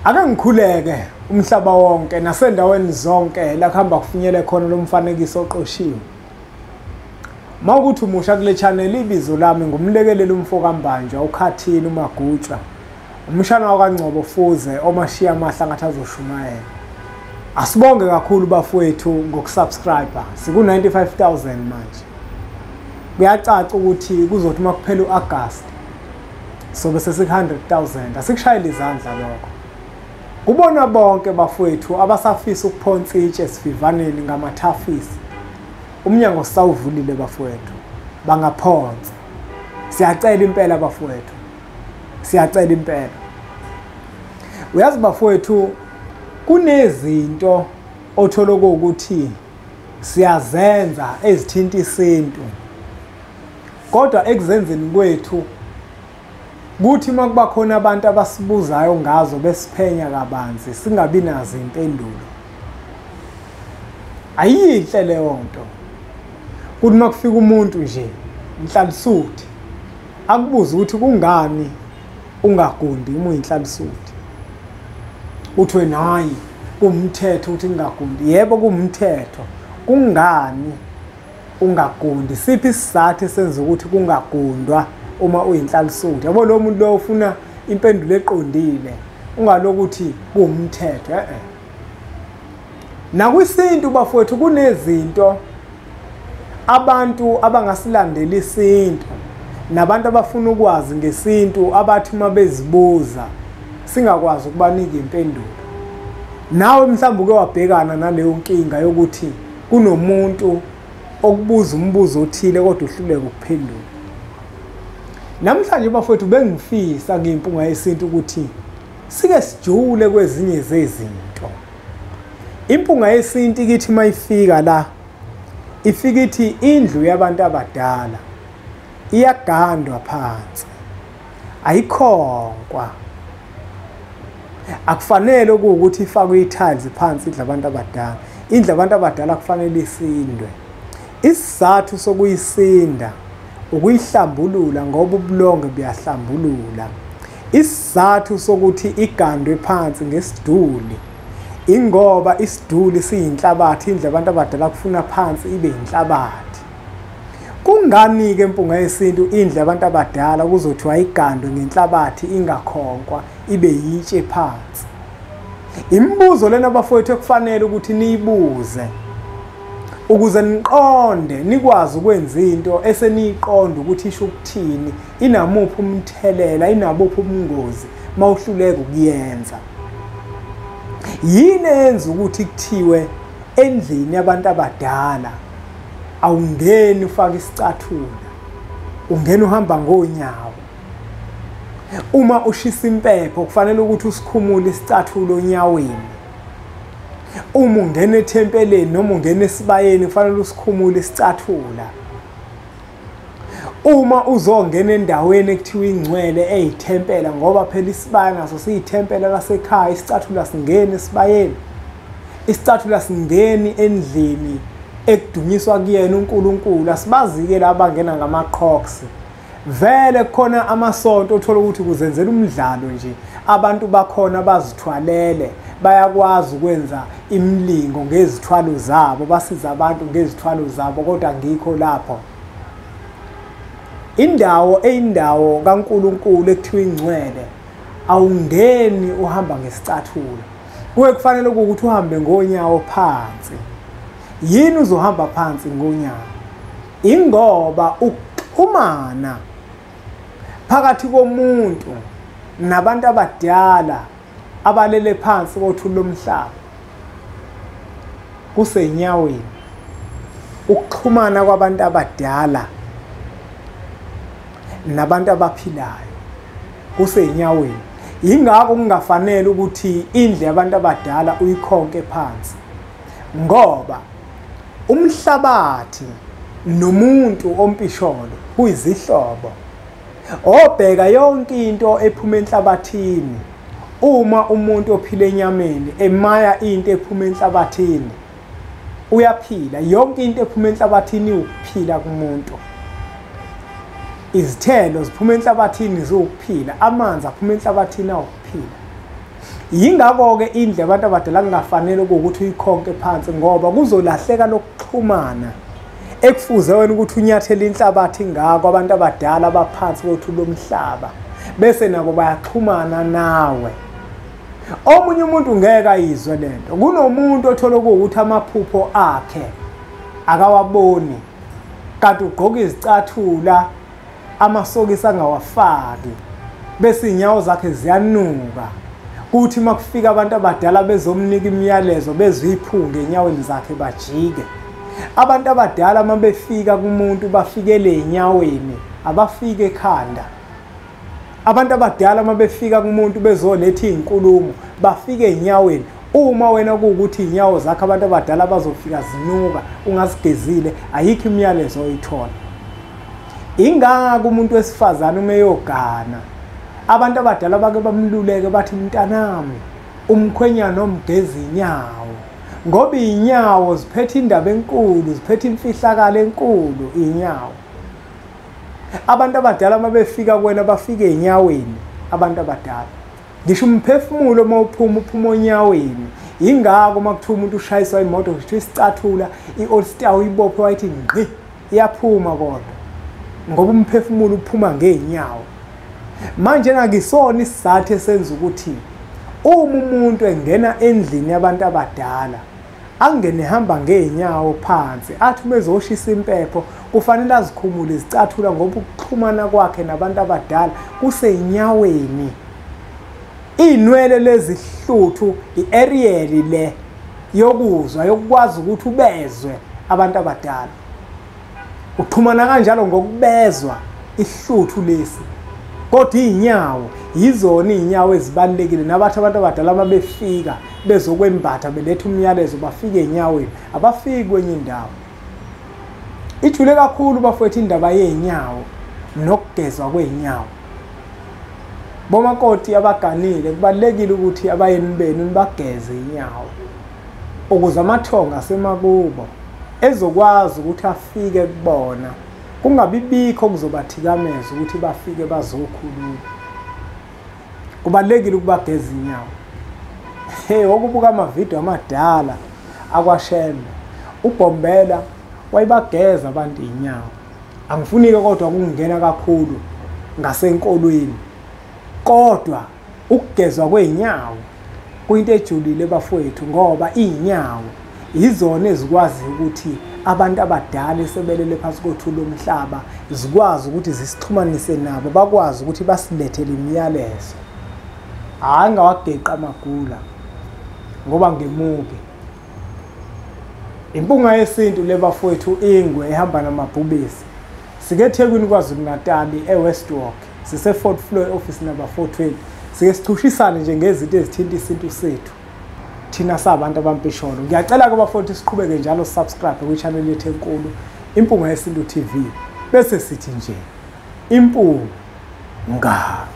Ake ngikhuleke umhlaba wonke nasendaweni zonke la kuhamba kufinyele khona lo mfanekiso oqoshiwe. Mawukuthi umusha kule channel, ibizo lami ngumlekeleli umfo kaMbanjwa, uKhathini uMagutshwa, umshana wakwaNgcobo Fuze omashiya amahla ngathi azoshumayela. Asibonge kakhulu bafowethu ngokusubscribe, siku 95,000 manje. Kuyacaca ukuthi kuzothi uma kuphela uAugust sobe sesiku 100,000. Asikushayele izandla lokho. Kubona bonke bafowethu abasafisa ukuphonsa itshe esivivaneni ngamathafisi, umnyango sawuvulile bafowethu, bangaphonsa. Siyacela impela bafowethu, siyacela impela. Uyazi bafowethu, kunezinto othola ukuthi siyazenza ezithinta isintu, kodwa ekuzenzeni kwethu kuthi makuba khona abantu abasibuzayo ngazo besiphenya kabanzi singabi nazo impendulo. Ayinhle leyo nto. Kuthi makufika umuntu nje inhlalisuthi akubuze ukuthi kungani ungagundi uma uyinhlalisuthi, uthi wena hayi kumthetho ukuthi ngingagundi. Yebo kumthetho, kungani ungagundi? Siphi isizathu esenza ukuthi kungagundwa uma uyinhlalisuthi? Yabo lo muntu lo ufuna impendulo eqondile, ungalokuthi kuwumthetho. Nakwisintu bafowethu kunezinto abantu abangasilandeli isintu nabantu abafuna ukwazi ngesintu abathi uma bezibuza singakwazi ukubanika impendulo. Nawe mhlawumbe uke wabhekana naleyo nkinga yokuthi kunomuntu okubuza umbuzo othile kodwa uhluleka ukuphendula. Namhlanje bafowethu bengifisa ngimpunga yesintu ukuthi sike sijule kwezinye zezinto. Impunga yesintu ikithi mayifika la, ifika ithi indlu yabantu abadala iyagandwa phansi, ayikhonkwa. Akufanele ukuthi ifakwe i-tiles phansi indlu abantu abadala. Indlu abantu abadala kufanele isindwe. Isizathu sokuyisinda ukuyihlambulula, ngoba ubulongwe buyahlambulula. Isizathu sokuthi igandwe phansi ngesiduli, ingoba isiduli siyinhlabathi, indlu abantu abadala kufuna phansi ibe inhlabathi. Kungani-ke mpunga yesintu indlu abantu abadala kuzothiwa igandwe ngenhlabathi ingakhonkwa ibe yitshe phansi? Imibuzo lena bafowethu ekufanele ukuthi niyibuze ukuze niqonde, nikwazi ukwenza into eseniyiqonda ukuthi isho ukuthini, inamuphi umthelela, inabuphi ubungozi mawuhluleka ukuyenza. Yini eyenza ukuthi kuthiwe endlini yabantu abadala awungeni ufake isicathulo, ungena uhamba ngonyawo? Uma ushisa impepho kufanele ukuthi usikhumule isicathulo onyaweni. Uma ungena ethempeleni noma ungena esibayeni kufanele usikhumule isicathulo. Uma uzongena endaweni ekuthiwa ingcwele eyithempela, ngoba phela isibaya naso siyithempela lasekhaya, isicathulo asingeni esibayeni, isicathulo asingeni endlini ekudunyiswa kuyena uNkulunkulu. Asibazi-ke laba abangena ngamaqhoks. Vele kukhona amasonto othola ukuthi kuzenzela umdlalo nje, abantu bakhona bazithwalele, bayakwazi ukwenza imilingo ngezithwalo zabo, basiza abantu ngezithwalo zabo, kodwa ngikho lapho. Indawo eyindawo kaNkulunkulu ekuthiwa ingcwele awungeni uhamba ngesicathulo, kuye kufanele ukuthi uhambe ngonyawo phansi. Yini uzohamba phansi ngonyawo? Ingoba ukuxhumana phakathi komuntu nabantu abadala abalele phansi kothuli lomhlaba kusenyaweni. Ukuxhumana kwabantu abadala nabantu abaphilayo kusenyaweni. Yingakho kungafanele ukuthi indlu yabantu abadala uyikhonke phansi, ngoba umhlabathi nomuntu ompisholo kuyizihlobo. Obheka yonke into ephuma enhlabathini, uma umuntu ophila enyameni emaya into ephuma enhlabathini uyaphila. Yonke into ephuma enhlabathini iwukuphila kumuntu. Izithelo ziphuma enhlabathini ziwukuphila, amanzi aphuma enhlabathini awukuphila. Yingakho-ke indlu yabantu abadala kungafanele ukuthi uyikhonke phansi, ngoba kuzolahleka lokuxhumana ekufuze wena ukuthi unyathele inhlabathi ngako abantu abadala abaphansi kothuli lomhlaba, bese nabo bayaxhumana nawe. Omunye umuntu ngeke ayizwe lento. Kunomuntu othola ukuthi amaphupho akhe akawaboni, kanti ugqoka izicathula, amasokisi angawafaki, bese inyawo zakhe ziyanuka. Kuthi makufika abantu abadala bezomnika imiyalezo, bezwe iphunga enyaweni zakhe bajike. Abantu abadala uma befika kumuntu bafikele enyaweni, abafike ekhanda. Abantu abadala uma befika kumuntu bezoletha izinkulumo, bafike enyaweni. Uma wena kuwukuthi inyawo zakho abantu abadala bazofika zinuka ungazigezile, ayikho imiyalezo oyithola. Ingako umuntu wesifazane uma eyogana, abantu abadala bake bamluleke bathi, mntanami, umkhwenyana omgeza inyawo, ngoba inyawo ziphethe indaba enkulu, ziphethe imfihlakalo enkulu inyawo. Abantu abadala uma befika kuwena bafike enyaweni. Abantu abadala ngisho umphefumulo uma uphuma uphuma onyaweni. Yingakho uma kuthiwa umuntu ushayiswa imoto, kuthiwa isicathula i-All Star uyibophe wayithi ngqi, iyaphuma kodwa, ngoba umphefumulo uphuma ngeenyawo. Manje nakisona isizathu esenza ukuthi uma umuntu engena endlini yabantu abadala angene ehamba ngeenyawo phansi, athi uma ezoshisa impepho kufanele azikhumule izicathula, ngoba ukuxhumana kwakhe nabantu abadala kusenyaweni. Inwele lezihluthu, i-aerial le yokuzwa, yokukwazi ukuthi ubezwe abantu abadala. Uxhumana kanjalo ngokubezwa ihluthu lesi. Kodwa inyawo yizona inyawo ezibalulekile, nabathi abantu abadala uma befika bezokwembatha beletha umyalezo bafike enyaweni, abafiki kwenye indawo. Ijule kakhulu bafowethu indaba yezinyawo nokugezwa kwezinyawo. Bomakoti abaganile kubalulekile ukuthi abayeni benu nibageze inyawo, ukuze amathonga asemakubo ezokwazi ukuthi afike kubona, kungabi bikho kuzobathikameza ukuthi bafike bazokhuluma. Kubalulekile ukubageza inyawo. Hey, okubuka amavidiyo amadala akwaShembe, uBhombela wayebageza abantu inyawo. Angifunike kodwa ukungena kakhulu ngasenkolweni, kodwa ukugezwa kweenyawo kuyinto ejulile bafowethu, ngoba inyawo yizona ezikwazi ukuthi abantu abadala esebelele phansi kothuli lomhlaba zikwazi ukuthi zisixhumanise nabo, bakwazi ukuthi basilethele imiyalezo. Hhayi ngawageqa amagula ngoba ngemuke. Impunga yesintu le bafowethu, ingwe ehamba namabhubesi. Sike eThekwini, KwaZulu-Natal, eWest Walk, sise 4th floor, office number 420. Sike sichushisane nje ngezinto ezithinta isintu sethu thina sabantu abampisholo. Ngiyacela-ke bafowethu siqhubeke njalo, subscribe kwi-channel yethu enkulu Impunga Yesintu TV, bese sithi nje impunga.